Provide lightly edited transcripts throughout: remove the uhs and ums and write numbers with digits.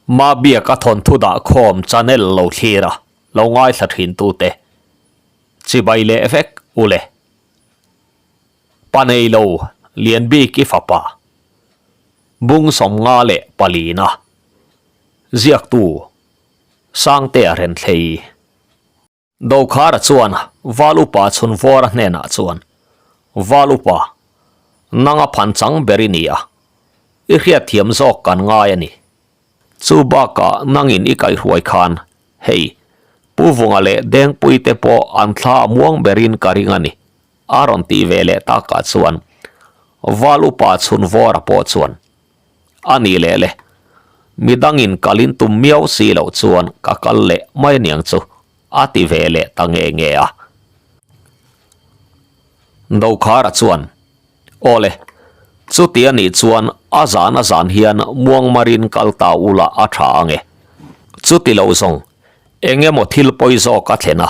Mabiaka thawnthu dah khawm channel lo thlir a, lo ngaithla thin tute chibai leh vek u le. Pa nei lo Lianbiki fapa bung 54 leh palina ziaktu Sangtea Renthlei. Dokhara chuan Val Upa Chhunvawra hnenah chuan, Val Upa, nanga phan chang ber i ni a, i hriatthiam zawk kan ngai a ni. Chu bakah nangin i kaihruai khan, hei, Pu Vunga leh Dengpui te pawh an thla a muang berin ka ring a ni, a rawn tih ve leh takah chuan Val Upa Chhunvawra pawh chuan, A ni leh le. Midangin kalin tum miau si loh chuan ka kal leh mai aniang chu, a ti ve leh ta nge nge a. Dokhara chuan, Aw le, chuti a nih chuan a zan a zan hian muangmarin kal ta ula a tha ang e. Chuti lo zawng, eng emaw thil pawi zawk a thlen a,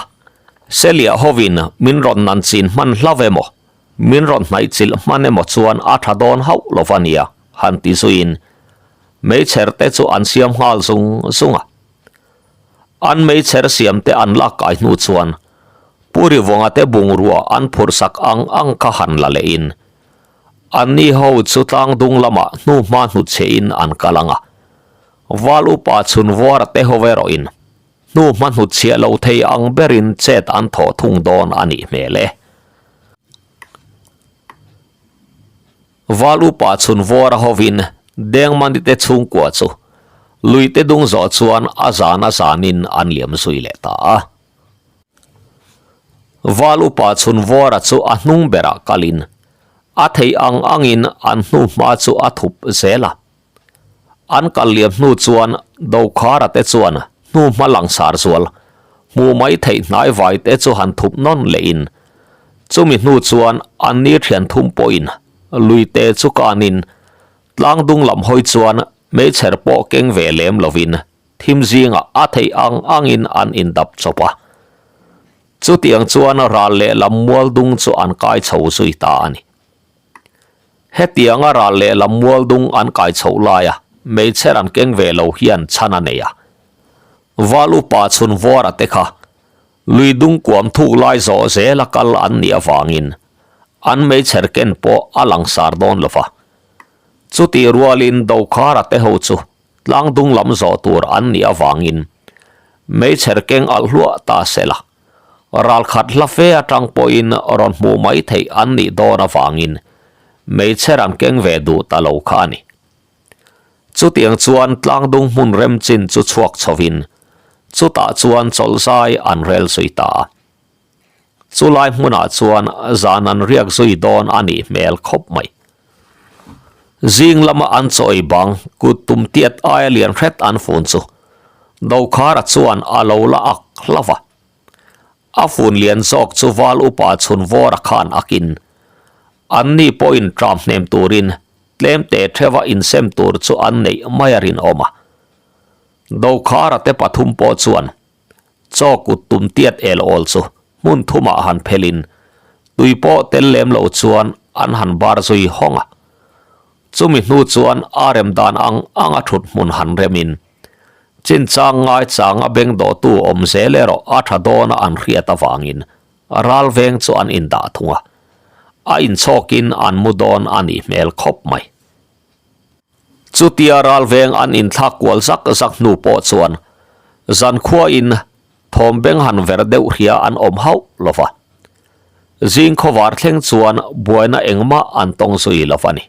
Seliah hovin min rawn nan chin hman hlauh emaw, Min rawn hnaih chilh hman emaw chuan a tha dawn hauh lo va nia, han ti zuiin meichher te chu an siam nghal zung zung a. An meichher siam te an lak kai hnu chuan Pu Rivawnga te bungrua an phurh sak ang ang kha han la lehin anni ho chu tlang dung lamah hnu hma hnutchhehin an kal ang a. Val upa Chhunvuara te ho erawhin Hnu hma hnutchhiah lo thei ang berin chet an thawh thung dawn a nih hmel e. Val upa chhun vawr a hovin Dengmani te chhungkua chu lui te dung zawh chuan a zan a zanin an liam zui leh ta a. Val upa chhun vawra chu a hnung berah kalin a theih ang angin an hnu hma chu a thup zel a. An kal liam hnu chuan Dokhara te chuan hnu hma langsar zual hmuh mai theih hnai vai te chu han thup nawn lehin chumi hnu chuan an ni thian thum pawhin lui te chu kanin tlang dung lam hawi chuan meichher pawh keng ve lem lovin thim zingah a theih ang angin an indap chawp a. Chutiang chuan ral lehlam mual dung chu an kai chho zui ta a ni. Hetianga ral lehlam mual dung an kai chhoh laia hmeichhe ran keng ve lo hian chhan a nei a. Val upa chhun vuara te kha lui dung kuam thuk lai zawh zela kal an nih avangin an hmeichher ken pawh a langsar dawn lo va. Chutih rualin Dokhara te ho chu tlang dung lam zawh tur an nih avangin hmeichher keng alh hluah ta se la. Ralkhat hla fe atang pawhin rawn hmuh mai theih an nih dawn avangin hmeichhe ran keng ve duh ta lo kha a ni. Chutiang chuan tlangdung hmun rem chin chu chhuak chhovin chutah chuan chawlhzai an rel zui ta a. Chulai hmunah chuan zan an riak zui dawn a nih hmel khawp mai. Zing lama an chaw ei bang kut tum tiat aia lian hret an fun chu Dokhara chuan a lo la ak hlauh a. A fun lian zawk chu val upa chhun vawra khan akin anni pawhin tram hnem turin tlem te theuha insem tur chu an neih mai a rinawm a. Dokhara te pathum pawh chuan Chaw kut tum tiat el awl chu hmun thumah han phelin tui pawh tel lem lo chuan an han bar zui hawng a. Chumi hnu chuan a rem dan ang ang a thut hmun han remin chinchang ngaichang a beng dawhtu awm zel erawh a tha dawna an hriat avangin ral veng chu an indah thung a, a inchhawkin an mu dawn a nih hmel khawp mai. Chutia ral veng an inthlak kual zak zak hnu pawh chuan zankhuain thawm beng han ver deuh hria an awm hauh lo va. Zing khawvar thleng chuan buaina engmah an tawng zui lo va ni.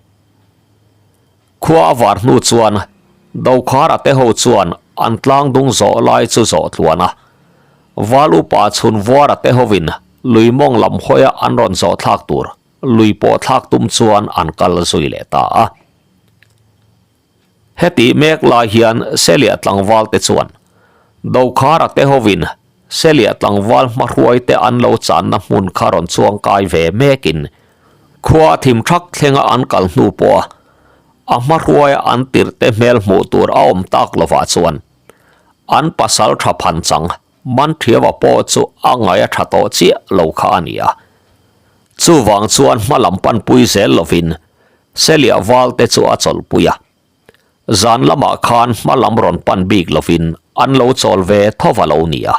Khua a var hnu chuan Dokhara te ho chuan an tlang dung zawh lai chu zawh tluan a, Val upa Chhunvuara te hovin lui mawng lam hawia an rawn zawh thlak tur lui pawh thlak tum chuan an kal zui leh ta a. Heti mek lai hian Selia tlangval te chuan Dokhara te hovin Selia tlangval hmahruai te an lo channa hmun kha rawn chuang kai ve mekin khua thim thak thlenga an kal hnu pawha a hmahruaia an tirh te hmel hmuh tur a awm tak lovah chuan an pasal tha phan chang Manthiava pawh chu a ngaih a tha tawh chiah lo kha a ni a. Chuvang chuan hma lam panpui zel lovin Selia val te chu a chawlhpui a. Zan lamah khan hma lam rawn pan bik lovin an lo chawl ve tho va lo nia.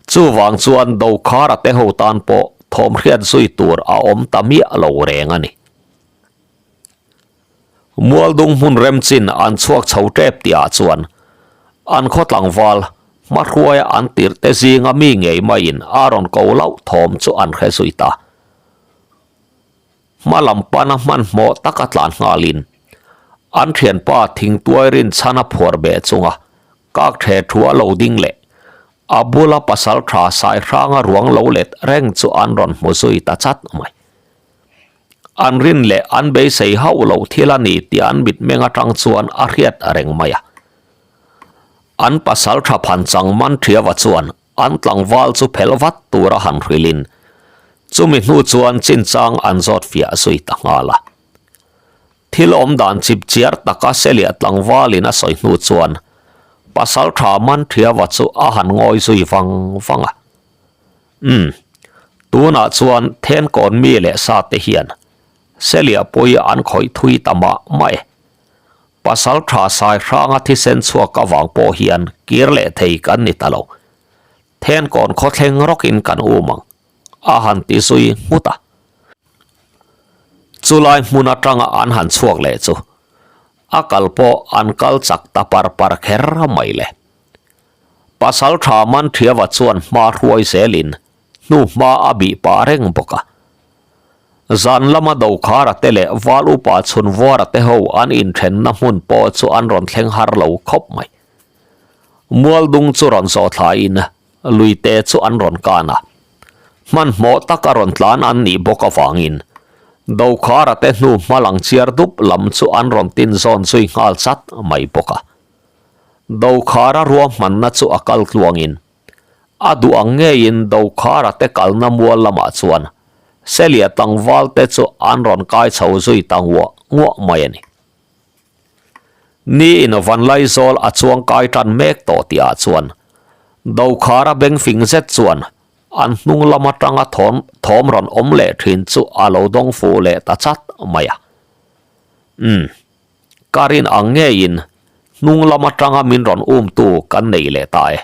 Chuvang chuan Dokhara te ho tan pawh thawm hriat zui tur a awm ta miah lo reng a ni. Mualdung hmun remchin an chhuak chho tep tihah chuan an khaw tlangval hmahruaia an tirh te zinga mi ngei maiin a rawn ko lauh thawm chu an hre zui ta. Hma lam pana hmanhmawh taka tlan nghalin an thianpa thingtuai rinchhana phuar beh chunga kak the thu a lo ding leh a bula pasal tha sai hranga ruang lo let reng chu an rawn hmu zui ta chat mai. An rin leh an beisei hauh loh thil a ni tih an mitmeng atang chuan a hriat reng mai a. An pasal tha phan chang man thiava chuan an tlangval chu phel vat tura han hrilhin chumi hnu chuan chinchang an zawt fiah zui ta nghal a. Thil awm dan chip chiar taka Seliah tlangvalin a sawi hnu chuan pasal tha man thiava chu a han ngawi zui vang vang a. Umm, tunah chuan Thenkawn mi leh sa te hian Seliah pawi an khawih thui ta mah mah e. Pasal tha sai hranga thisen chhuak avang pawh hian kir leh thei kan ni ta lo. Thenkawn khawthleng rawkin kan um ang, a han ti zui nghut a. Chulai hmun atanga an han chhuak leh chu a kal pawh an kal chak ta par par kher mai le. Pasal tha man Thiava chuan hma hruai zelin hnu hma a bih pah reng bawk a. Zan lama Dokhara te leh Val upa Chhunvuara te ho an inthenna hmun pawh chu an rawn thleng har lo khawp mai. Mualdung chu rawn zawh thlaiin luite chu an rawn kan a. Hmanhmawh taka rawn tlan an nih bawk avangin Dokhara te hnu hma lang chiar dup lam chu an rawn tin zawn zui nghal chat mai bawk a. Dokhara ruahmanna chu a kal tluangin a duh ang ngeiin Dokhara te kalna mual lamah chuan Selia tlangval te chu an rawn kai chho zui ta nguah nguah mai a ni. Ni in Vanlaizawl a chuang kai tan mek tawh tihah chuan Dokhara bengfing zet chuan an hnung lam atanga thawm thawm rawn awm leh thin chu a lo dawng fuh leh ta chat mai a. Umm. Ka rin ang ngeiin hnung lam atanga min rawn umtu kan nei leh ta e.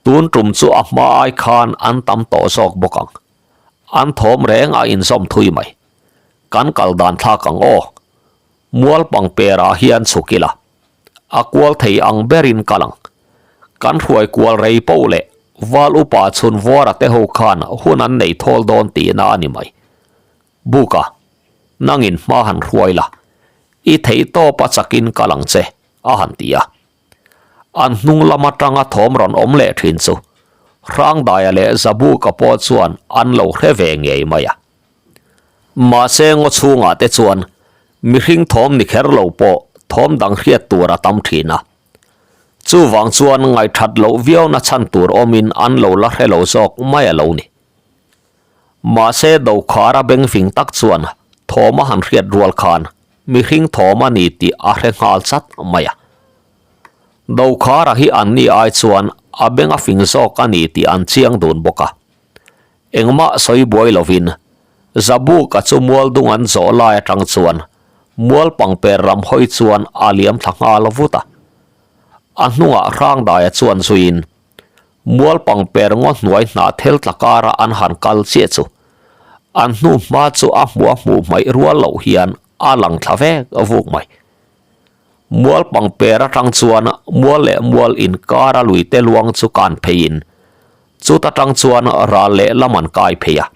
Tun tum chu a hma ai khan an tam tawh zawk bawk ang. An thawm reng a inzawm thui mai. Kan kal dan thlak ang aw. Mual pangper ah hian chhuk ila. A kual thei ang berin kal ang. Kan hruai kual rei poh leh Val upa chhun vuara te ho khan hun an nei thawl dawn tihna a ni mai. Buka, nangin hma han hruai la, i theih tawp a chakin kal ang che, a han ti a. An hnung lam atanga thawm rawn awm leh thin chu Hrangdaia leh Zabuka pawh chuan an lo hre ve ngei mai a. Mahse ngaw chhungah te chuan mihring thawm ni kher lo pawh thawm dang hriat tur a tam thin a. Chuvang chuan ngaihthat loh viauna chhan tur awmin an lo la hre lo zawk mai a lo ni. Mahse Dokhara bengfing tak chuan thawm a han hriat rual khan mihring thawm a ni tih a hre nghal chat mai a. Dokhara hi an ni ai chuan a beng a fing zawk a ni tih an chiang dun bawk a. Engmah sawi buai lovin Zabuka chu mualdung an zawh lai atang chuan mual pangper lam hawi chuan a liam thla nghal vut a. A hnungah Hrangdaia chuan zuiin Mual pangper ngaw hnuai hnah thel tla kara an han kal chiah chu an hnu hma chu a hmuh a hmuh hmaih rual loh hian a lang thla vek vuk mai. Mual pangper atang chuan mual leh mual inkara lui te luang chu kan pheiin chuta tang chuan ral leh lam an kai phei a.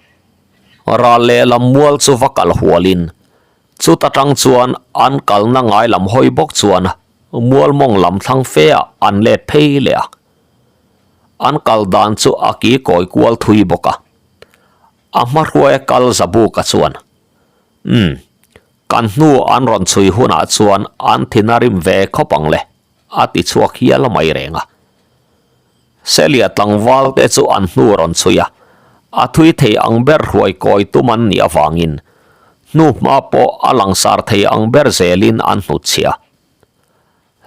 Ral leh lam mual chu va kal hualin chuta tang chuan an kalna ngai lam hawi bawk chuan mual mawng lam thlang fe ah an let phei leh a. An kal dan chu a ki kawi kual thui bawk a. A hma hruaia kal Zabuka chuan, Umm, kan hnu an rawn chhui hunah chuan an thin a rim ve khawp ang le, a ti chhuak hial mai reng a. Selia tlangval te chu an hnu rawn chhui a, a thui thei ang ber hruai kawi tum an nih avangin hnu hma pawh a langsar thei ang ber zelin an hnutchhiah a.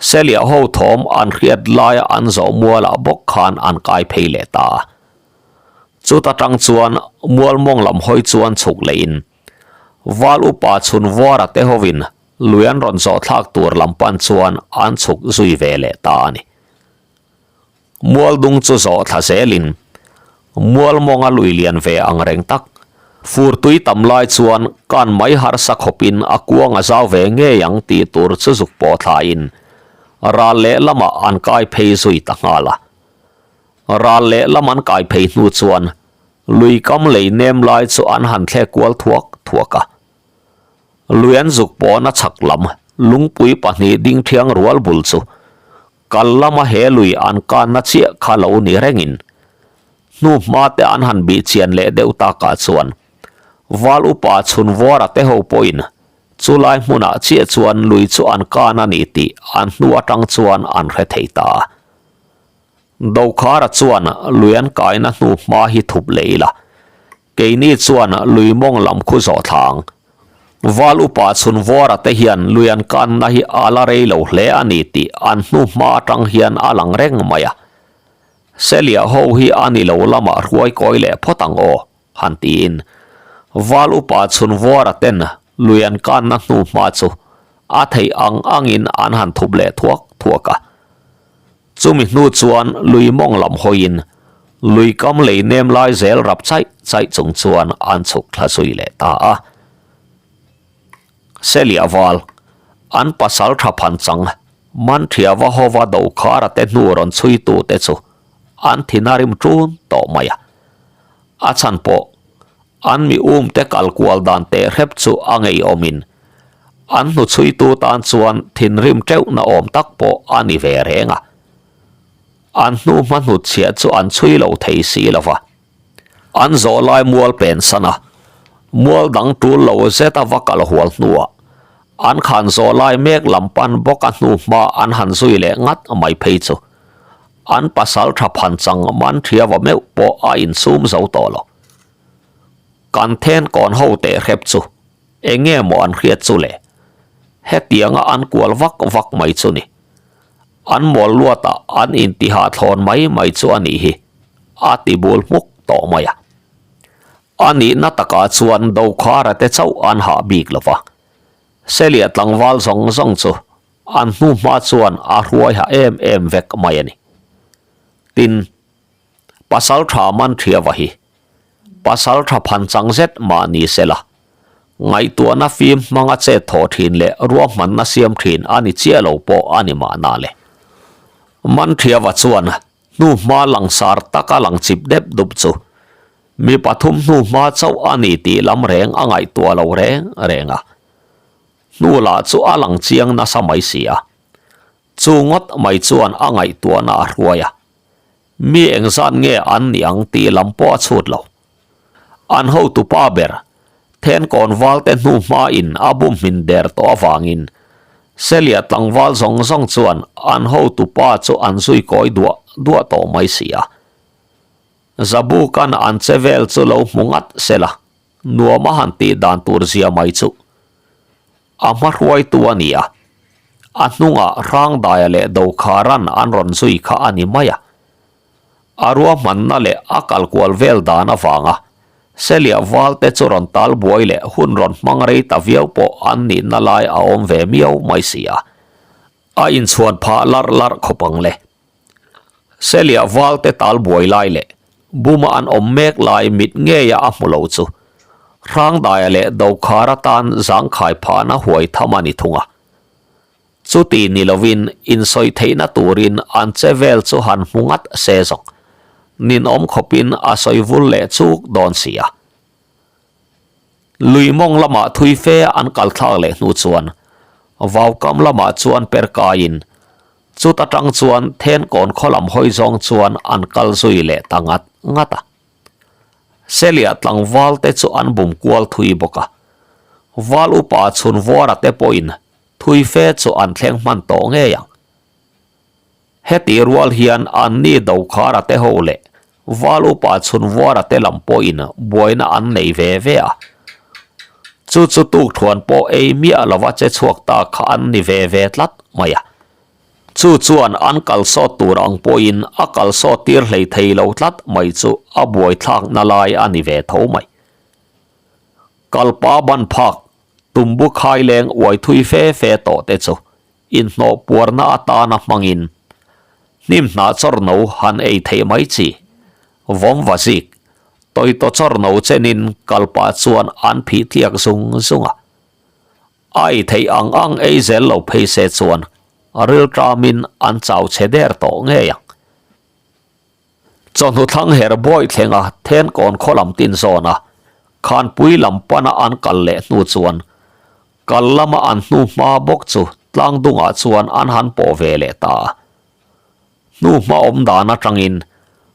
Seliah ho thawm an hriat laia an zawh mualah bawk khan an kai phei leh ta a. Chuta tang chuan mual mawng lam hawi chuan chhuk leiin Val upa chhun vuara te hovin Lui an rawn zawh thlak tur lam pan chuan an chhuk zui ve leh ta a ni. Mualdung chu zawh thla zelin mual mawnga lui lian ve ang reng tak, fur tui tam lai chuan kan mai harsa khawpin a kuang a zau ve ngei ang tih tur chu zuk pawh thlain ral leh lamah an kai phei zui ta nghal a. Ral leh lam an kai phei hnu chuan lui kam lei nem lai chu an han thlek kual thuak thuak a. Lui an zuk pawhna chhak lam lungpui pahnih ding thiang rual bul chu kal lama he lui an kanna chiah kha lo ni rengin hnu hma te an han bih chian leh deuh takah chuan Val upa Chhunvawra te ho pawhin chulai hmunah chiah chuan lui chu an kan a ni tih an hnu atang chuan an hre thei ta a. Dokhara chuan lui an kaina hnu hma hi thup leh ila Keini chuan lui mawng lam khu zawh thlang. Val upa Chhunvawra te hian lui an kanna hi a la rei lo hle a ni tih an hnu hma atang hian a lang reng mai a. Selia ho hi a ni lo lamah hruai kawi leh phawt ang aw, han tiin Val upa Chhunvawra ten lui an kanna hnu hma chu a theih ang angin an han thup leh thuak thuak a. Chumi hnu chuan lui mawng lam hawiin lui kam lei nem lai zel rap chaih chaih chung chuan an chhuk thla zui leh ta a. Selia val, an pasal tha phan chang, Manthiava hova Dokhara te hnu rawn chhui tu te chu an thin a rim ṭun tawh mai a. A chhan pawh an mi um te kal kual dan teh hrep chu a ngeiawmin an hnu chhuitu tan chuan thinrim teuhna awm tak pawh a ni ve reng a. An hnu hma hnut chhiah chu an chhui lo thei si lo va. An zawh lai mual pen san a, mual dang tul lo zet a va kal hual hnuah an khan zawh lai mek lam pan bawk a hnu hma an han zui leh ngat mai phei chu an pasal tha phan chang man thia va meuh pawh a insum zo tawh lo. Kan then kawn ho teh hrep chu Eng nge maw an hriat chu le? Hetianga an kual vak vak mai chu ni. An mawl luatah an intihah thlawn mai mai chu a nih hi, a ti bul hmuk tawh mai a. A nihna takah chuan Dokhara te chauh an hah bik lo va. Selia tlangval zawng zawng chu an hnuhma chuan a hruai ha em em vek mai a ni. Tin, Pasal tha man thiava hi pasal tha phan chang zet mah ni se la, ngaihtuahna fim hmanga chet thawh thin leh ruahmanna siam thin a ni chiah lo pawh a ni mahna le. Man thiava chuan hnu hma langsar taka lang chip dep dup chu mi pathum hnu hma chauh a ni tih lam reng a ngaihtuah lo reng reng a, hnu lah chu a lang chiang nasa mai si a, chu ngawt mai chuan a ngaihtuahna a hruai a. Mi engzat nge an nih ang tih lam pawh a chhut lo. An hotupa ber, Thenkawn valte hnu hmain a bum hmin der tawh avangin Selia tlangval zawng zawng chuan an hotupa chu an zui kawi duah duah tawh mai si a. Zabukan an che vel chu lo hmu ngat sela, nuam a han tih dan tur zia mai chu. A hma hruaitu a ni a, a hnungah Hrangdaia leh Dokharan an rawn zui kha a ni mai a. A ruahmanna leh a kal kual vel dan avanga Selia valte chu rawn tal buai leh hun rawn hmang rei ta viau pawh an nihna lai a awm ve miau mai si a, a inchhuan phah larh larh khawp ang le. Selia valte tal buai lai leh buma an awm mek lai mit ngeia a hmu lo chu Hrangdaia leh Dokhara tan zangkhai phahna huai tham a ni thung a. Chuti ni lovin insawi theihna turin an che vel chu han hmu ngat se zawk ninawm khawpin a sawi vul leh chuk dawn si a. Lui mawng lamah thui fe an kal thlak leh hnu chuan vaukam lamah chuan per kaiin Chuta tang chuan Thenkawn khaw lam hawi zawng chuan an kal zui leh ta ngat ngat a. Selia tlangval te chu an bum kual thui bawk a. Val upa Chhunvawra te pawhin thui fe chu an thleng hman tawh ngei ang. Heti rual hian anni Dokhara te ho leh Val upa Chhunvawra te lam pawhin buaina an nei ve ve a. Chu chu tukthuan pawh ei miah lova che chhuak ta kha an ni ve ve tlat mai a. Chu chuan an kal sawt tur ang pawhin a kal sawt tir hlei thei lo tlat mai chu a buaithlakna lai a ni ve tho mai. Kalpa ban phak. Tumbu khaileng uai thui fe fe tawh te chu inhnawh puarna atana hmangin hnim hnah chawrno han ei theih mai chi. Vawm va zik, tawitaw chawrno chenin kal pah chuan an phih tliak zung zung a. A ei theih ang ang ei zel lo phei se chuan rilṭamin an chau chhe der tawh ngei ang. Chawhnu thlang her bawi thlenga Thenkawn khaw lam tin zawna Khanpui lam pana an kal leh hnu chuan kal lama an hnu hma bawk chu tlang dungah chuan an han pawh ve leh ta a. Hnu hma awm dan atangin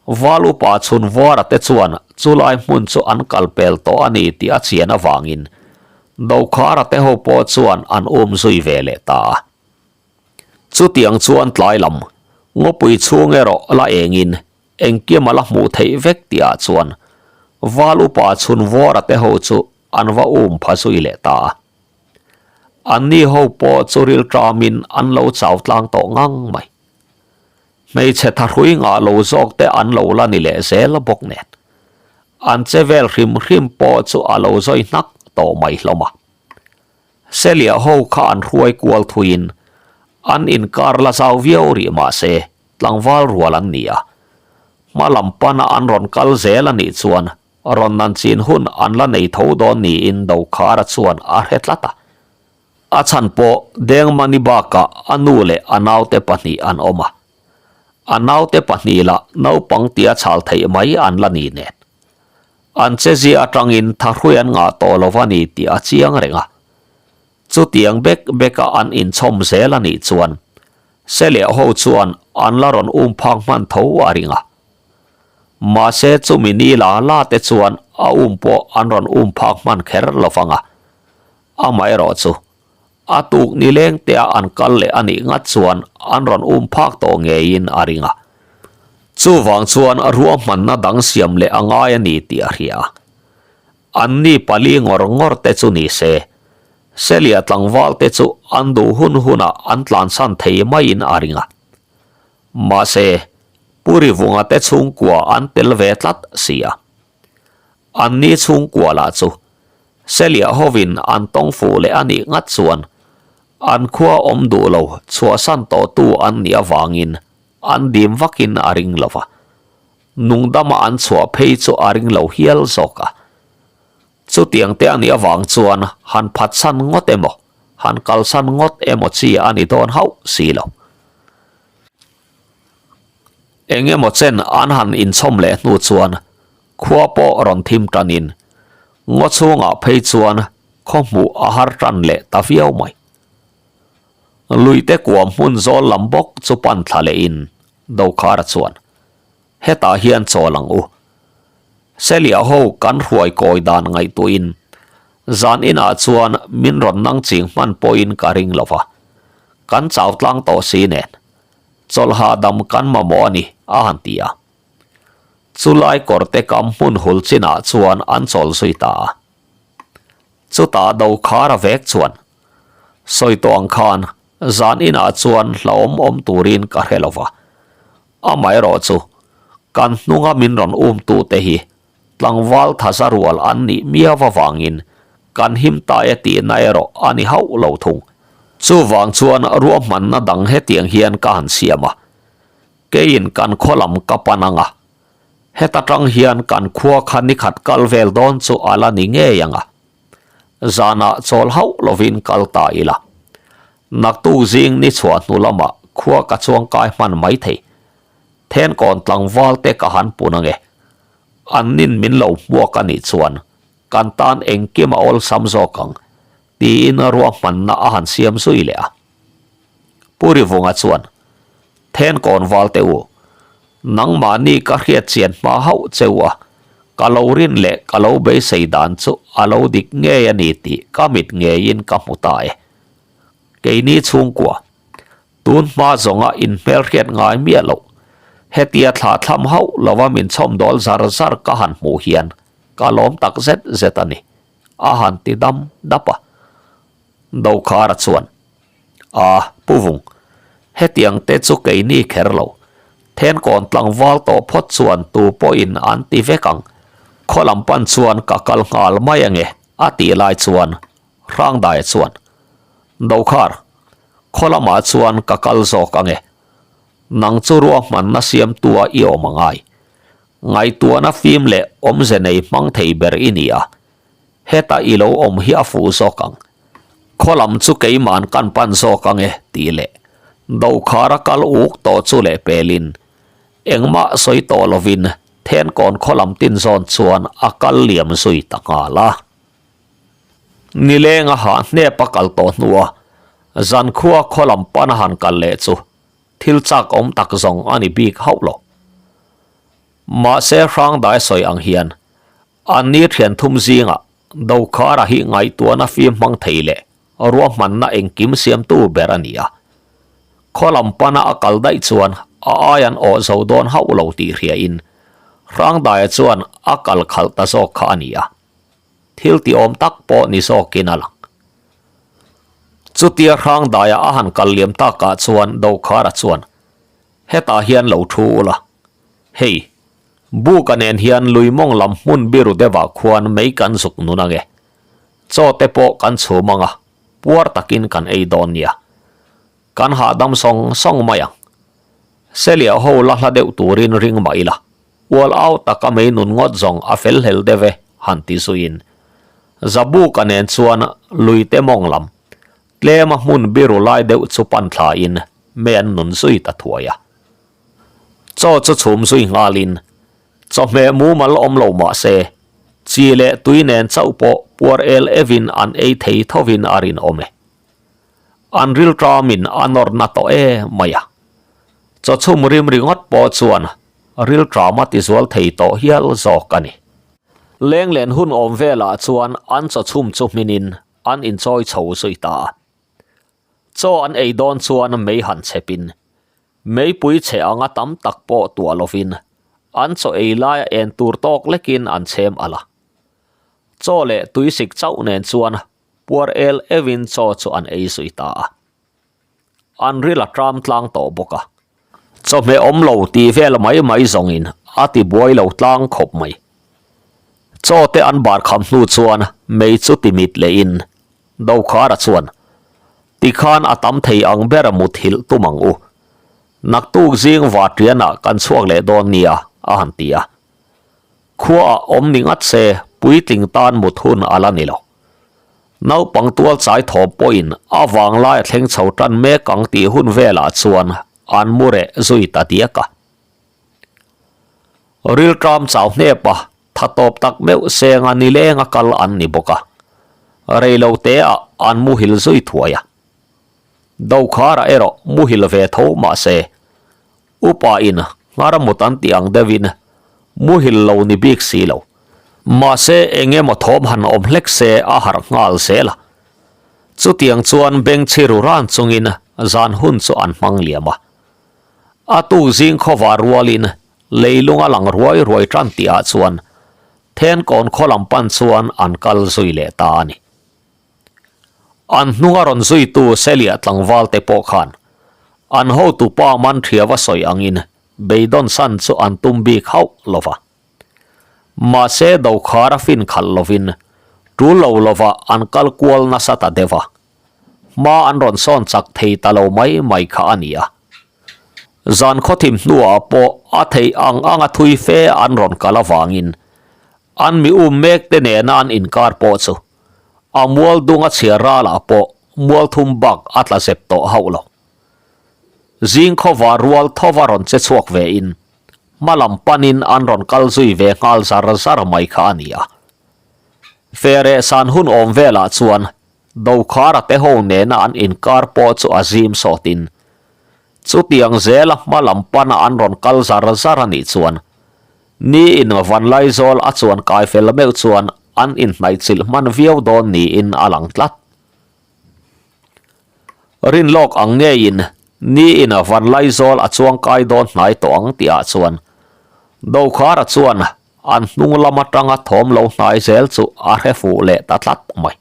Val upa Chhunvuara te chuan chulai hmun chu an kal pel tawh a ni tih a chian avangin Dokhara te ho pawh chuan an um zui ve leh ta a. Chutiang chuan tlai lam, ngawpui chhung erawh la engin engkim a la hmuh theih vek tihah chuan Val upa Chhunvawra te ho chu an va um pha zui leh ta a. Anni ho pawh chu rilṭamin an lo chau tlang tawh ngang mai. Hmeichhe thahrui ngah lo zawk te an lo la ni leh zel bawk nen. An che vel hrim hrim pawh chu a lo zawi hnak tawh mai hlawm a. Selia ho kha an hruai kual thuiin an inkar la zau viau rih mah se tlangval rual an ni a. Hma lam pana an rawn kal zel a nih chuan rawn nan chin hun an la nei tho dawn niin Dokhara chuan a hre tlat a. A chhan pawh Dengmani bakah a nu leh a naute pahnih an awm a. A naute pahnih lah naupang tia chhal theih mai an la ni nen. An chezia atangin thahrui an ngah tawh lo a ni tih a chiang reng a. Chutiang bek beka an inchhawm zel a nih chuan Seliah ho chuan an la rawn um phak hman tho a ring a. Mahse chumi ni la la te chuan a um pawh an rawn um phak hman kher lo vang a. Amaherawh chu a tuk ni leng te a an kal leh a nih ngat chuan an rawn um phak tawh ngeiin a ring a. Chuvang chuan ruahmanna dang siam leh a ngai a ni tih a hria a. Anni pali ngawr ngawr te chu ni se, Selia tlangval te chu an duh hun hunah an tlansan thei maiin a ring a. Mahse, Pu Rivunga te chhungkua an tel ve tlat si a. Anni chhungkua lah chu Selia hovin an tawng fuh leh a nih ngat chuan an khua awm duh lo chhuahsan tawhtu an nih avangin an dim vakin a ring lo va, nungdama an chhuah phei chu a ring lo hial zawk a. Chutiang te a nih avang chuan han phatsan ngawt emaw, han kalsan ngawt emaw chi a ni dawn hauh si lo. Eng emaw chen an han inchhawm leh hnu chuan khua pawh rawn thim tanin ngaw chhungah phei chuan khaw hmuh a har tan leh ta viau mai. Luite kuam hmun zawl lam bawk chu pan thla lehin Dokhara chuan, Hetah hian chawl ang u. Selia ho kan hruai kawi dan ngaihtuahin zan inah chuan min rawn nang ching hman pawhin ka ring lo va, kan chau tlang tawh si nen chawlh hahdam kan mamawh a ni, a han ti a. Chulai kawrte kam hmun hul chinah chuan an chawl zui ta a. Chutah Dokhara vek chuan, Sawi tawh ang khan zan inah chuan hlauhawm awm turin ka hre lo va, amaherawh chu kan hnunga min rawn umtute hi tlangval thaza rual an nih miau avangin kan him ta e tihna erawh a ni hauh lo thung. Chuvang chuan ruahmanna dang hetiang hian ka han siam a, keiin kan khaw lam ka pan ang a, heta tang hian kan khua kha nikhat kal vel dawn chu a la ni ngei ang a. Zanah chawl hauh lovin kal ta ila. Naktuk zing ni chhuah hnu lamah khua ka chuang kai hman mai thei. Thenkawn tlangval te ka han pun ange. An nin min lo hmuak a nih chuan kan tan engkim a awlsam zawk ang, tiin ruahmanna a han siam zui leh a. Pu Rivunga chuan, Thenkawn valte u, nangmahni ka hriat chian hma hauh cheu a, ka lo rin leh ka lo beisei dan chu a lo dik ngei a ni tih ka mit ngeiin ka hmu ta e. Keini chhungkua, tun hma zawnga inhmelhriat ngai miah loh, hetia thla thlam hauh lova min chhawmdawl zar zar ka han hmuh hian ka lawm tak zet zet a ni, a han ti dam dap a. Dokhara chuan, A, Pu Vung, hetiang te chu keini kher lo. Thenkawn tlangval tawh phawt chuan tu pawhin an ti vek ang. Khaw lam pan chuan ka kal nghal mai ange, a tih lai chuan Hrangdaia chuan, Dokhar, khaw lamah chuan ka kal zawk ang e. Nang chu ruahmanna siamtua i awm a ngai. Ngaihtuahna fim leh awmze nei hmang thei ber i ni a, heta i lo awm hi a fuh zawk ang. Khaw lam chu keima'n kan pan zawk ang e tih leh Dokhara kal uk tawh chu leh pelin engmah sawi tawh lovin Thenkawn khaw lam tin zawn chuan a kal liam zui ta nghal a. Nileng a hah hnep a kal tawh hnua zankhua khaw lam pan a han kal leh chu thil chak awm tak zawng a ni bik hauh lo. Mahse Hrangdai sawi ang hian an ni thian thum zingah Dokhara hi ngaihtuahna fim hmang thei leh ruahmanna engkim siamtu ber a ni a. Khaw lam pana a kal daih chuan a ai an awh zo dawn hauh lo tih hriain Hrangdaia chuan a kal khalh ta zawk kha a ni a. Thil tiawm tak pawh ni zawkin a lang. Chutia Hrangdaia a han kal liam takah chuan Dokhara chuan, Hetah hian lo thu ula. Hei, Buka nen hian lui mawng lam hmun biru deuhah khuan mei kan zuk nun ange. Chaw te pawh kan chhum anga, puar takin kan ei dawn nia. Kan hahdam sawng sawng mai ang. Seliah ho la hla deuh turin ring mah ila, ual au taka mei nun ngawt zawng a fel hlel deuh e, han ti zuiin. Zabuka nen chuan lui te mawng lam, tlema hmun biru lai deuh chu pan thlain mei an nun zui ta thuai a. Chaw chu chhum zui nghalin, chawhmeh mumal awm lo mah se, chi leh tui nen chauh pawh puar el evin an ei thei thovin a rinawm e. An rilṭamin a nawrna tawh e mai a. Chaw chhum rim ringawt pawh chuan rilṭam a tizual thei tawh hial zawk a ni. Lenglen hun awm velah chuan an chaw chhum chu hminin an inchawi chho zui ta a. Chaw an ei dawn chuan mei han chhepin Meipui chhe anga tam tak pawh tuah lovin an chaw ei laia en tur tawk lekin an chhem alh a. Chaw leh tuisik chauh nen chuan puar el euhin chaw chu an ei zui ta a. An ril a tram tlang tawh bawk a. Chawhmeh awm lo tih vel mai mai zawngin a ti buai lo tlang khawp mai. Chaw te an bar kham hnu chuan mei chu ti mit lehin Dokhara chuan, Tikhan a tam thei ang ber muthilh tum ang u. Naktuk zing Vatrianah kan chhuak leh dawn nia, a han ti a. Khuaah awm ni ngat se puitling tan mut hun a la ni lo. Naupang tual chai thawm pawhin a vanglai a thleng chho tan mek ang tih hun velah chuan an mu reh zui ta diak a. Rilṭam chau hnep a, tha tawp tak meuh senga nilenga kal an ni bawk a, reilo teah an muhil zui thuai a. Dokhara erawh muhil ve tho mah se, upa in nghar mut an tih ang deuhin muhil lo ni bik si lo. Mahse eng emaw thawm han awm hlek se a harh nghal zel a. Chutiang chuan bengchhi ru ran chungin zan hun chu an hmang liam a. A tuk zing khawvar rualin leilung a lang ruai ruai tan tihah chuan Thenkawn khaw lam pan chuan an kal zui leh ta a ni. An hnunga rawn zuitu Seliah tlangval te pawh khan an hotu pa man thiava sawi angin beidawn san chu an tum bik hauh lo va. Mahse dokhar a fin khalh lovin tul lo lova an kal kual nasa ta deuh a. Hma an rawn sawn chak thei ta lo mai mai kha a ni a. Zan khawthim hnuah pawh a theih ang anga thui fe an rawn kal avangin an mi um mek te nena an inkar pawh chu a mual dung a chhiar ralah pawh mual thum bak a tla zep tawh hauh lo. Zing khawvar rual thova rawn che chhuak ve in hma lam panin an rawn kal zui ve nghal zar zar mai kha a ni a. Fereh san hun awm velah chuan Dokhara te ho nena an inkar pawh chu a zim sawtin, chutiang zela hma lam pana an rawn kal zar zar a nih chuan ni in Vanlaizawl a chuan kai fel meuh chuan an inhnaihchilh hman viau dawn niin a lang tlat. Rinlawk ang ngeiin ni in Vanlaizawl a chuang kai dawn hnai tawh ang tihah chuan Dokhara chuan An hnung lam atanga thawm lo hnai zel chu a hre fuh leh ta tlat mai.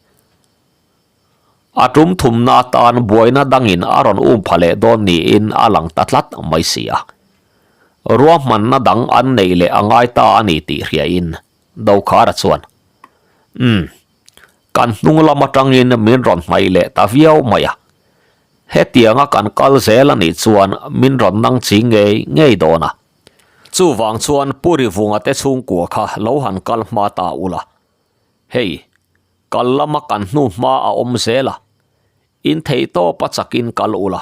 A tum thumna atan buaina dangin a rawn um pha leh dawn niin a lang ta tlat mai si a. Ruahmanna dang an neih leh a ngai ta a ni tih hriain Dokhara chuan, Umm. Kan hnung lam atangin min rawn hnaih leh ta viau mai a. Hetianga kan kal zel a nih chuan min rawn nang chi ngei ngei dawn a. Chuvang chuan Pu Rivunga te chhungkua kha lo han kal hma ta ula. Hei, kal lama kan hnu hma a awm zel a. In theih tawp a chakin kal ula.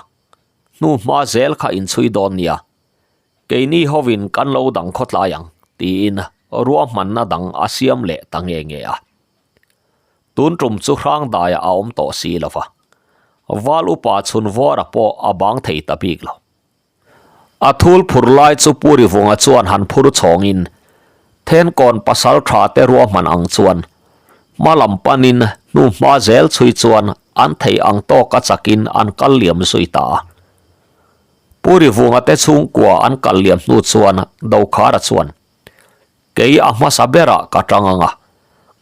Hnu hma zel kha in chhui dawn nia. Keini hovin kan lo dang khawtlai ang, tiin ruahmanna dang a siam leh ta nge nge a. Tun tum chu Hrangdaia a awm tawh si lo va, Val upa Chhunvawra pawh a bang thei ta bik lo. A thul phur lai chu Pu Rivunga chuan han phur chhawngin Thenkawn pasal tha te ruahman ang chuan hma lam panin hnu hma zel chhui chuan an theih ang tawka chakin an kal liam zui ta a. Pu Rivunga te chhungkua an kal liam hnu chuan Dokhara chuan, Kei a hmasa berah ka tang ang a,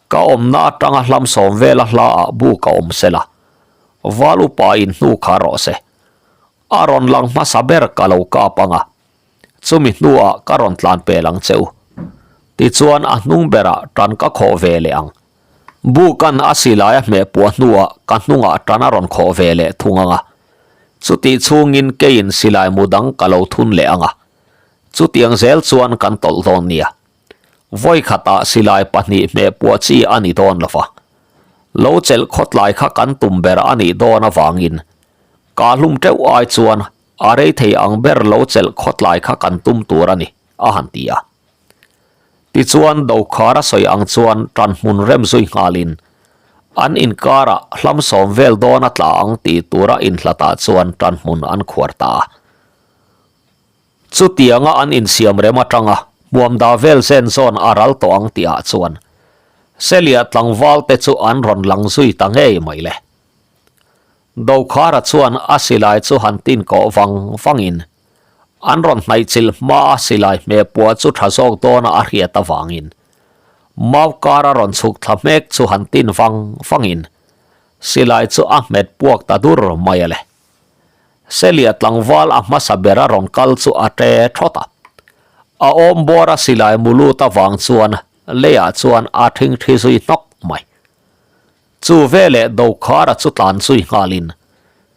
ka awmna atanga hlam sawm vela hla ah bu ka awm sela, Val upa in hnu kha rawh se. A rawn lang hmasa ber ka lo kap ang a, chumi hnuah ka rawn tlan pel ang che u. Tichuan a hnung berah tan ka khawh ve leh ang. Bukan a silai a hmeh puah hnuah ka hnungah tan a rawn khawh ve leh thung ang a. Chutih chhungin keiin silai mu dang ka lo thun leh ang a. Chutiang zel chuan kan tawlh dawn nia. Vawi khatah silai pahnih hmeh puah chi a ni dawn lo va. Lo chelh khawtlai kha kan tum ber a nih dawn avangin ka hlum teuh ai chuan a rei thei ang ber lo chelh khawtlai kha kan tum tur a ni, a han ti a. Tichuan Dokhara sawi ang chuan tan hmun rem zui nghalin an inkarah hlam sawm vel dawn a tla ang tih tura inhlatah chuan tan hmun an khuar ta a. Chutianga an insiam rem atanga hmuamda vel zen zawn a ral tawh ang tihah chuan Selia tlangval te chu an rawn lang zui ta ngei mai le. Dokhara chuan a silai chu han tin kawh vang vangin An rawn hnaihchilh hmaa silai hmeh puah chu tha zawk dawna a hriat avangin mau kar a rawn chhuk thla hmek chu han tin vang vangin silai chu a hmet puak ta dur mai a le. Selia tlangval a hmasa ber a rawn kal chu a ṭe thawt a. A awm bawr a silai mu lut avang chuan leiah chuan a ṭhingṭhi zui hnawk mai. Chu veleh Dokhara chu tlan zui nghalin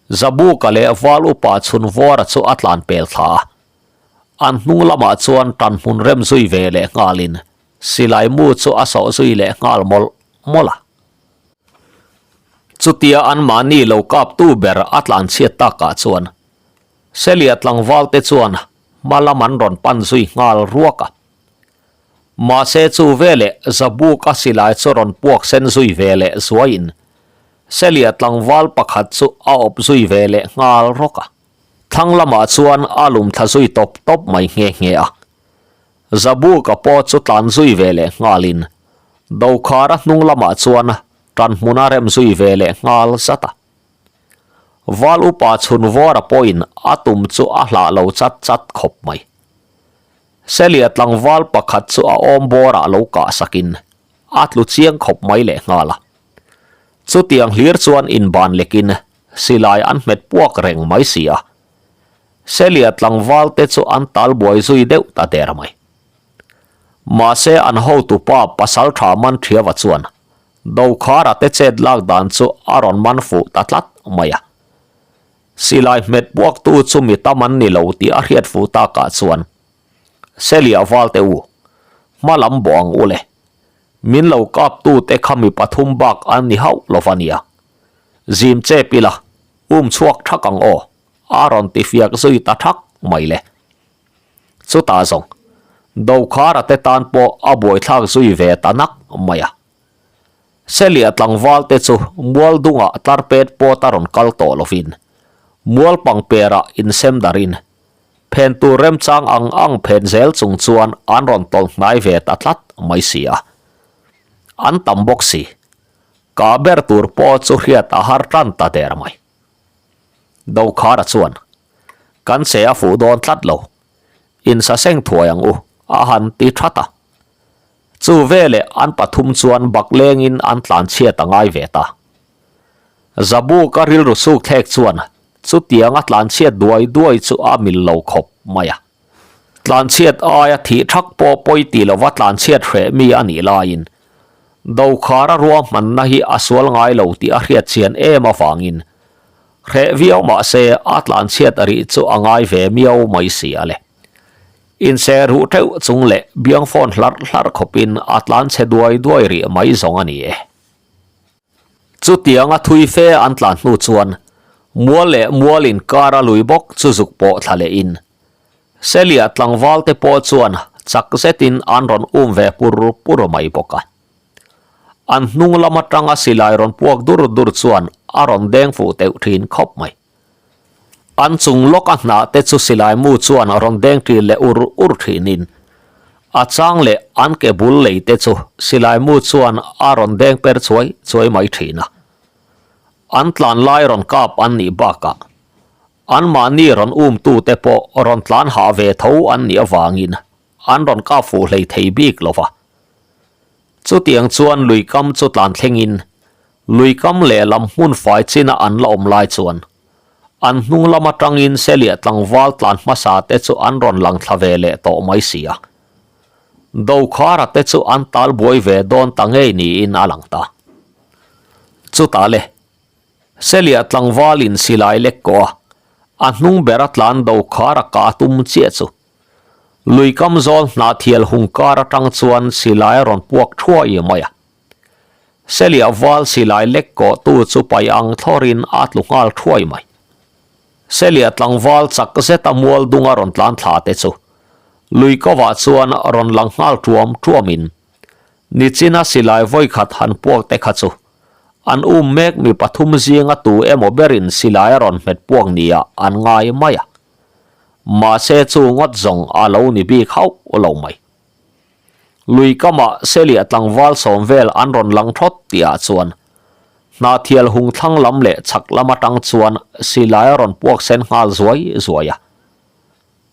Zabuka leh Val upa Chhunvawra chu a tlan pel thla a. An hnung lamah chuan tan hmun rem zui ve leh nghalin silai mu chu a sawh zui leh nghal mawlh mawlh a. Chutia anmahni lo kaptu ber a tlan chhiat takah chuan Selia tlangvalte chuan hma lam an rawn pan zui nghal ruak a. Mahse chu veleh Zabuka silai chu rawn puak sen zui ve leh zuaiin Selia tlangval pakhat chu a awp zui ve leh nghal rawk a. Thlang lamah chuan a lum thla zui tawp tawp mai nghe nghe a. Zabuka pawh chu tlan zui ve leh nghalin Dokhara hnung lamah chuan tan hmun a rem zui ve leh nghal zat a. Val upa Chhunvawra pawhin a tum chu a hlah lo chat chat khawp mai. Selia tlangval pakhat chu a awm bawrah lo kah sakin a tlu chiang khawp mai leh nghal a. Chutiang hlir chuan inban lekin silai an hmet puak reng mai si a. Selia tlangval te chu an tal buai zui deuh ta der mai. Mahse an hotupa pasal tha man thiava chuan Dokhara te chet lak dan chu a rawn man fuh ta tlat mai a. Silai hmet puaktu chu mi tam an ni lo tih a hriat fuh takah chuan Selia valte u, hma lam bawh ang u le. Min lo kap tu te kha mi pathum bak an ni hauh lo va nia. Zim chep ila, um chhuak thak ang aw, a rawn ti fiak zui ta thak mai le. Chutah zawng, Dokhara te tan pawh a buaithlak zui ve ta nak mai a. Selia tlangval te chu mual dungah tlar pet pawt a rawn kal tawh lovin, mual pangperah insem darin, phen tur remchang ang ang phen zel chung chuan an rawn tawlh hnai ve ta tlat mai si a. An tam bawk si. Kah ber tur pawh chu hriat a har tan ta der mai. Dokhara chuan, Kan che a fuh dawn tlat lo. Insaseng thuai ang u, a han ti that a. Chu veleh an pathum chuan bak lengin an tlan chhiat a ngai ve ta. Zabuka rilru suk thlek chuan chutianga tlan chhiat duai duai chu a mil lo khawp mai a. Tlan chhiat aia thih thak pawh pawi ti lova tlan chhiat hreh mi a nih laiin. Dokhara ruahmanna hi a sual ngai lo tih a hriat chian em avangin hreh viau mah se a tlanchhiat rih chu a ngai ve miau mai si a le. Inse ruh teuh chung leh biang phone hlarh hlarh khawpin a tlanchhe duai duai rih mai zawng a ni e. Chutianga thui fe an tlan hnu chuan mual leh mual inkar a lui bawk chu zuk pawh thla lehin Selia tlangval te pawh chuan chak zetin an rawn um ve pur pur mai bawk a. An hnung lam atanga silai rawn puak dur dur chuan a rawn deng fuh teuh thin khawp mai. An chung lawka hnah te chu silai mu chuan rawn deng ṭil leh ur ur ṭhinin a chang leh an ke bul lei te chu silai mu chuan a rawn deng per chuai chuai mai ṭhin a. An tlan lai rawn kap an nih bakah anmahni rawn umtu te pawh rawn tlan hah ve tho an nih avangin an rawn kap fuh hlei thei bik lo va. Chutiang chuan lui kam chu tlan thlengin Lui kam lehlam hmun fai china an la awm lai chuan an hnung lam atangin Selia tlangval tlan hmasa te chu an rawn lang thla ve leh tawh mai si a. Dokhara te chu an tal buai ve dawn ta ngei niin a lang ta. Chutah le, Selia tlangval in silai lek kawh a, a hnung bera tlan Dokhara kah tum chiah chu lui kam zawl hnahthial hung kar atang chuan silai a rawn puak thuai mai a. Selia val silai lek kawh tu chu pai ang thlawrin a tlu nghal thuai mai. Selia tlangval chak zeta mual dunga rawn tlan thla te chu lui kovah chuan rawn lang nghal tuam tuamin nichina silai vawikhat han puak te kha chu an um mek mi pathum zinga tu emaw berin silai a rawn hmet puak nia an ngai mai a. Mahse chu ngawt zawng a lo ni bik hauh lo mai. Lui kamah Selia tlangval sawm vel an rawn lang thawt tihah chuan Hnahthial hung thlang lam leh chhak lam atang chuan silai a rawn puak sen nghal zuai zuai a.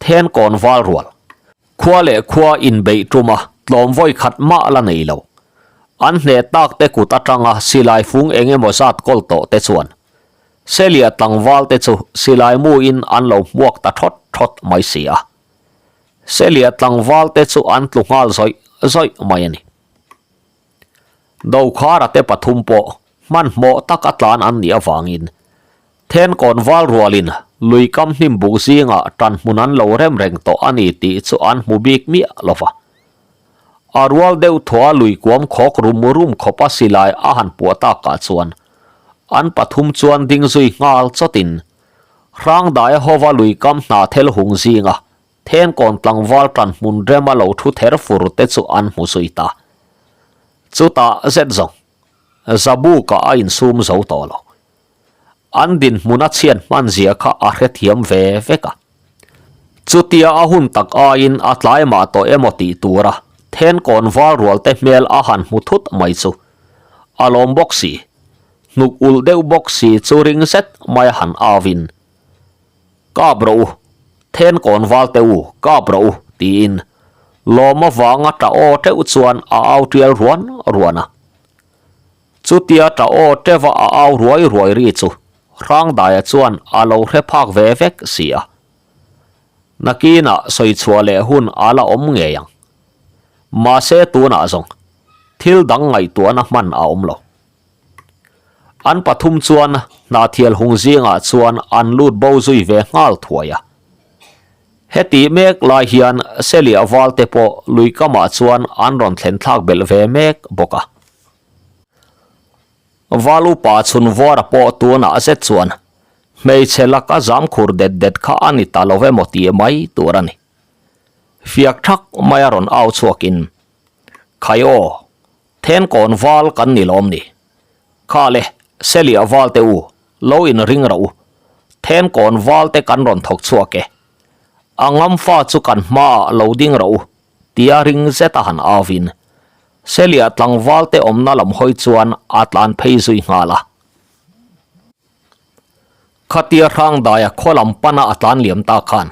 Then kawn val rual. Khua leh khua inbeih tuma tlawm vawi khat mah la nei lo. An hneh tak te kut atanga silai fung eng emaw zat kawl tawh te chuan Selia tlangval te chu silai muin an lo hmuak ta thawt thawt mai si a. Selia tlangval te chu an tlu nghal zawih zawih mai a ni. Dokhara te pathum pawh hmanhmawh taka tlan an nih avangin Thenkawn val rualin lui kam hnim buk zingah tan hmun an lo rem reng tawh a ni tih chu an hmu bik miah lo va. A rual deuh thua lui kuam khawk rum rum khawpa silai a han puah takah chuan an pathum chuan ding zui nghal chawtin Hrangdaia hova lui kam hna thel hung zinga Thenkawn tlangval tan hmun rema lo thu ther fur te chu an hmu zui ta. Chutah zet zawng, Zabuka a insum zo tawh lo. An dinhmuna chhiat hman zia kha a hrethiam ve vek a. Chutia a hun tak aiin a tlai mah tawh emaw tih tura Thenkawn val rual te hmel a han hmu thut mai chu a lawm bawk si. Hnuk ulh deuh bawk si chu ring zet mai a han au in, Kap rawh u, then kawn val teh u, kap rawh u, tiin lawm avanga tah aw teuh chuan a au tial ruan ruan a. Chutia tah aw teuha a au ruai ruai ri chu Hrangdaia chuan a lo hre phak ve vek si a. Nakinah sawi chhuah leh hun a la awm ngei ang. Mahse tunah zawng thil dang ngaihtuahna hman a awm lo. An pathum chuan Hnahthial hung zingah chuan an lut bo zui ve nghal thuai a. Heti mek lai hian Selia valte pawh lui kamah chuan an rawn thlen thlak belh ve mek bawk a. Val upa chhun vuara pawh tunah zet chuan hmeichhe laka zam khur det det kha a ni ta lo emaw tih mai tur a ni. Fiak thak maia rawn au chhuakin, Khai aw! Thenkawn val kan ni lawm ni. Kha le, Selia val te u, lo in ring rawh u. Thenkawn val te kan rawn thawk chhuak e. A ngam fa chu kan hmaah lo ding rawh u, tia ring zet a han au in. Selia tlangval te awmna lam hawi chuan a tlan phei zui nghal a. Khatia Hrangdaia khaw lam pana a tlan liam ta khan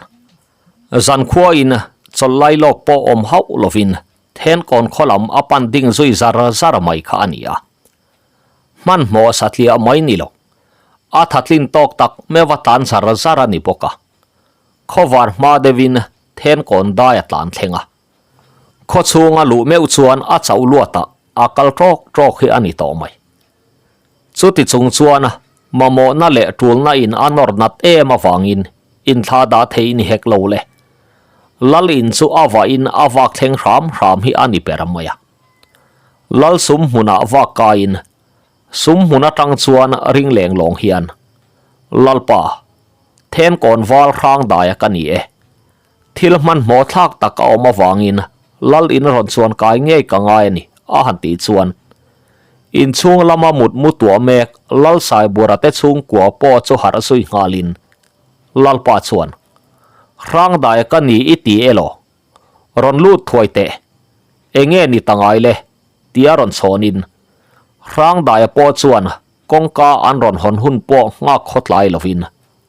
zankhua in chawlh lai lawk pawh awm hauh lovin Thenkawn khaw lam a pan ding zui zar zar mai kha a ni a. Hmanhmawh satliah mai ni lo. A thatlin tawk tak meuh a tlan zar zar a ni bawk a. Khawvar hma deuhin Thenkawn dai a tlan thleng a. Khaw chhunga luh meuh chuan a chauh luat a. a kal ṭawk ṭawk hi a ni tawh mai. Chuti chung chuan mamawhna leh ṭulna in a nawr nat em avangin inthla dah thei ni hek lo le. Lal in chu a vah in a vak thleng hram hram hi a ni ber mai a. Lal sum hmunah vak kaiin sum hmun atang chuan ring leng lawng hian, Lalpa, Thenkawn val hrang daia ka ni e. Thil hmanhmawh thlak tak a awm avangin Lal in rawn chuan kai ngei ka ngai a ni, a han tih chuan inchhung lama mut mu tuah mek Lal Saibura te chhungkua pawh chu harh zui nghalin Lalpa chuan, Hrang daia ka ni i ti elaw? Rawn lut thuai teh. Enge ni ta ngai le? tia rawn chhawnin Hrang daia pawh chuan kawngka an rawn hawn hun pawh nghak khawtlai lovin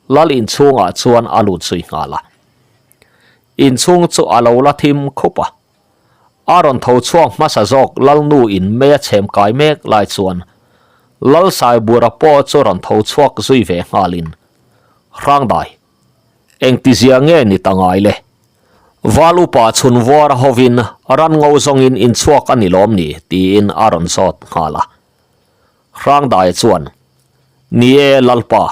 Lal inchhungah chuan a lut zui nghal a. Inchhung chu a lo la thim khup a. A rawn tho chhuak hmasa zawk Lalnu in mei a chhem kai mek lai chuan Lal Saibura pawh chu rawn tho chhuak zui ve nghalin, Hrangdai, engtizia nge ni ta ngai le? Val upa chhun vuar hovin ran ngo zawngin inchhuak a ni lawm ni? tiin a rawn zawt nghal a. Hrangdaia chuan, Ni e Lalpa,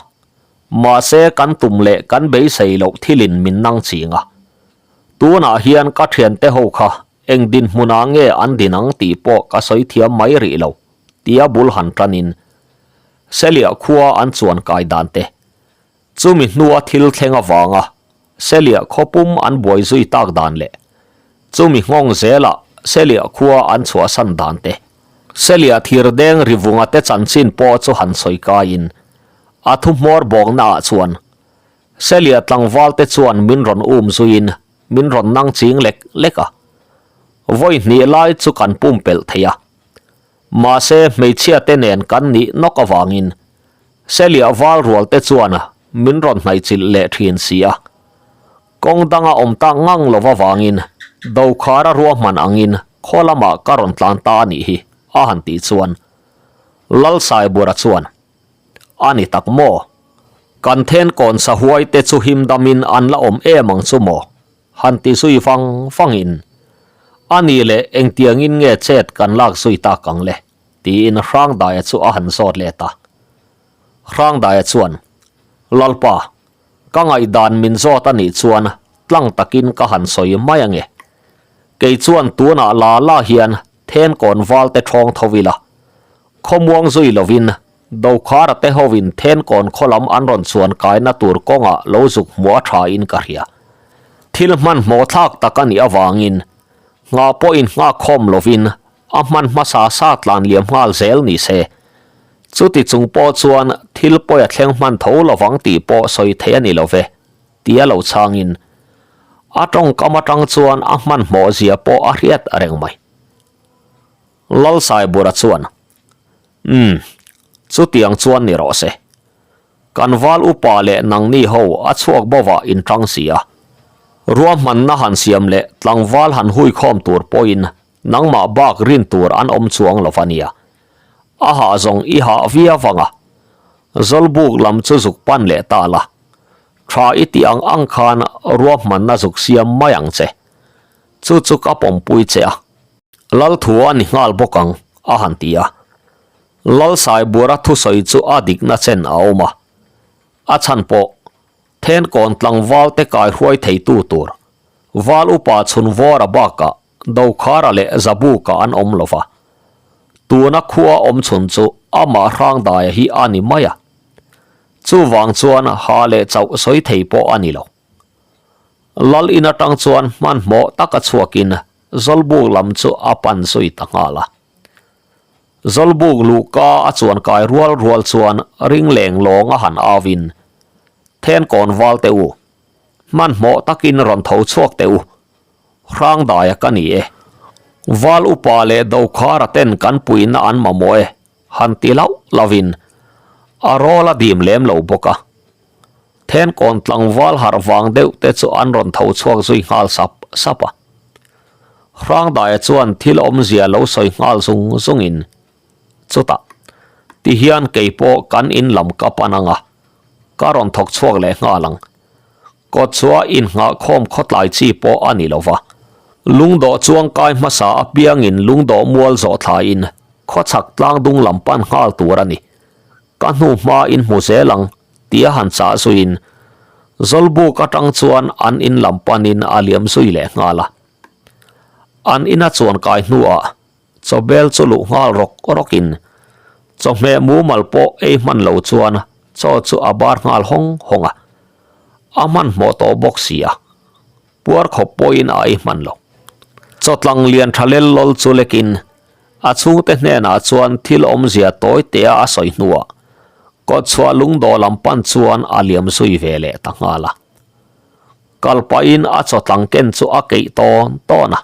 mahse kan tum leh kan beisei loh thilin min nang ching a. Tunah hian ka thiante ho kha eng dinhmunah nge an din ang tih pawh ka sawi thiam mai rih lo, tia bul han tanin Seliah khua an chuan kai dan te, chumi hnua thil thleng avanga Seliah khaw pum an buai zui tak dan leh chumi nghawng zelah Seliah khua an chhuahsan dan te, Seliah thir deng rivunga te chanchin pawh chu han sawi kaiin a thu hmawr bawknaah chuan Seliah tlangval te chuan min rawn um zuiin min rawn nang ching lek lek a, vawi hnih lai chu kan pumpelh thei a. Mahse hmeichhia te nen kan nih nawk avangin Seliah val rual te chuan min rawn hnaihchilh leh thin si a. Kawng danga awm tak ngang lo avangin Dokhara ruahman angin khaw lamah ka rawn tlan ta a nih hi a han tih chuan Lalsaibura chuan A ni tak maw? Kan thenkawn sahuai te chu him damin an la awm em ang chu maw? Han ti zui vang vangin A ni leh engtiangin nge chet kan lak zui tak ang le? Tiin Hrangdaia chu a han zawt let a. Hrangdaia chuan, Lalpa, ka ngaihdan min zawt a nih chuan tlang takin ka han sawi mai ange. Kei chuan tunah la la hian thenkawn valte ṭhawng tho ila, khawmuang zui lovin Dokhara te hovin thenkawn khaw lam an rawn chuan kaina tur kawngah lo zuk hmuh a ṭhain ka hria. Thil hmanhmawh thlak tak a nih avangin nghah pawhin nghak khawm lovin A hman hmasa sa tlan liam nghal zel ni se. Chuti chung pawh chuan thil pawi a thleng hman tho lovang tih pawh sawi theih a ni lo ve, tia lo chhangin a tawngkam atang chuan a hmanhmawh zia pawh a hriat reng mai. Lalsaibura chuan, Umm, chutiang chuan ni rawh se. Kan val upa leh nangni ho a chhuak bovah in tang si a. Ruahmanna han siam leh tlangval han huikhawm tur pawhin nangmah bak rin tur an awm chuang lo va nia. A hah zawng i hah viau vang a. Zawlbuk lam chu zuk pan leh ta la. Tha i tih ang ang khan ruahmanna zuk siam mai ang che. Chu chu ka pawmpui che a. Lalthua a ni nghal bawk ang, a han ti a. Lalsaibura thusawi chu a dikna chen a awm a. A chhan pawh, Thenkawn tlangval te kaihruai theitu tur, Val upa Chhunvawra bakah Dokhara leh Zabuka an awm lo va. Tuna khua awm chhun chu amah Hrangdaia hi a ni mai a. Chuvang chuan ha leh chauh sawi thei pawh a ni lo. Lal in atang chuan hmanhmawh taka chhuakin Zawlbuk lam chu a pan zui ta nghal a. Zawlbuk luhka a chuan kai rual rual chuan ring leng lawng a han au in, Thenkawn val teh u, hmanhmawh takin rawn tho chhuak teh u, Hrangdaia ka ni e. Val upa leh Dokhara ten kan puihna an mamawh e, han ti lauh lauh in a rawl a dim lem lo bawk a. Thenkawn tlangval harh vang deuh te chu an rawn tho chhuak zui nghal sap sap a. Hrangdaia chuan thil awmzia lo sawi nghal zung zungin, Chutah, tihian kei pawh kan in lam ka pan ang a, ka rawn thawk chhuak leh nghal ang. Kawtchhuah innghah khawm khawtlai chi pawh a ni lo va. Lungdawh chuangkai hmasa apiangin lungdawh mual zawh thlaiin khawchhak tlang dung lam pan nghal tur a ni. Ka hnu hma in hmu zel ang tia han chah zuiin Zawlbuk atang chuan an in lam panin a liam zui leh nghal a. An ina chuankai hnuah Chawbel chu luh nghal rawk rawkin chawhmeh mumal pawh ei hman lo chuan chaw chu a bar nghal hawng hawng a, a hmanhmawh tawh bawk si a, puar khawp pawhin a ei hman lo. Chawtlang lian tha lel lawl chu lekin a chhungte hnenah chuan thil awmzia tawi tea a sawi hnuah kawtchhuah lungdawh lam pan chuan a liam zui ve leh ta nghal a. Kal pahin a chawtlang ken chu a keih tawn tawn a.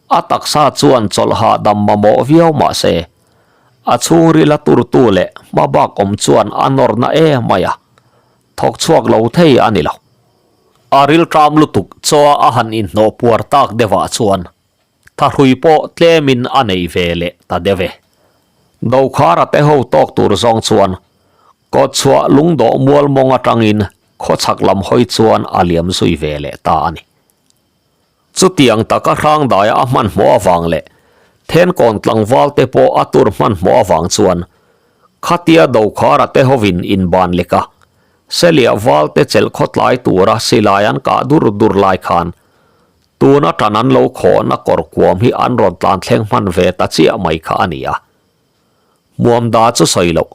A taksa chuan chawlh hahdam mamawh viau mah se, a chhungril a turtu leh hmabak awm chuan a nawrna em mai a, thawk chhuak lo thei a ni lo. A rilṭam lutuk chaw a han inhnawh puar tak deuhah chuan thahrui pawh tlemin a nei ve leh ta deuh e. Dokhara te ho tawk tur zawng chuan kawtchhuah lungdawh mual mawng atangin khawchhak lam hawi chuan a liam zui ve leh ta a ni. Chutiang taka hrangdaia a hmanhmawh avang leh Thenkawn tlangval te pawh a tur hmanhmawh avang chuan khatia Dokhara te hovin inban lek a, Seliah val te chelh khawtlai tura silai an kah dur dur lai khan tuna tan an lo khawhna kawr kuam hi an rawn tlan thleng hman ve ta chiah mai kha a ni a. Hmuamda chu sawi loh.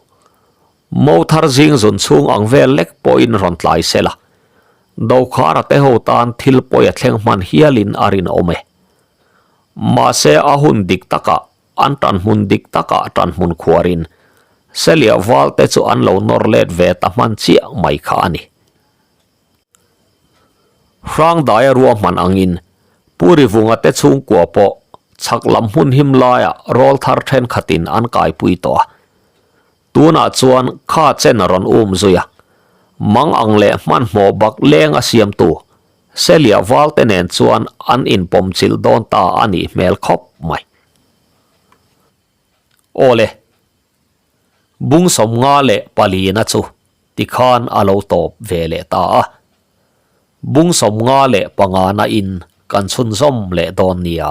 Mo thar zing zun chhung ang vel lek pawhin rawn tlai sela, Dokhara te ho tan thil pawi a thleng hman hialin a rinawm e. Mahse a hun dik takah an tanhmun dik takah tanhmun khuarin Seliah val te chu an lo nawr let ve ta hman chiah mai kha a ni. Hrangdaia ruahman angin Pu Rivunga te chhungkua pawh chhak lam hmun him laiah rawl thar thenkhatin an kaipui tawh a. Tunah chuan kha chen a rawn um zui a, mang ang leh hmanhmawh bak leng a siamtu Seliah val te nen chuan an inpawm chilh dawn ta a nih hmel khawp mai. Awle, bung 54 chu tikhan a lo tawp ve leh ta a, bung 55 na in kan chhunzawm leh dawn nia.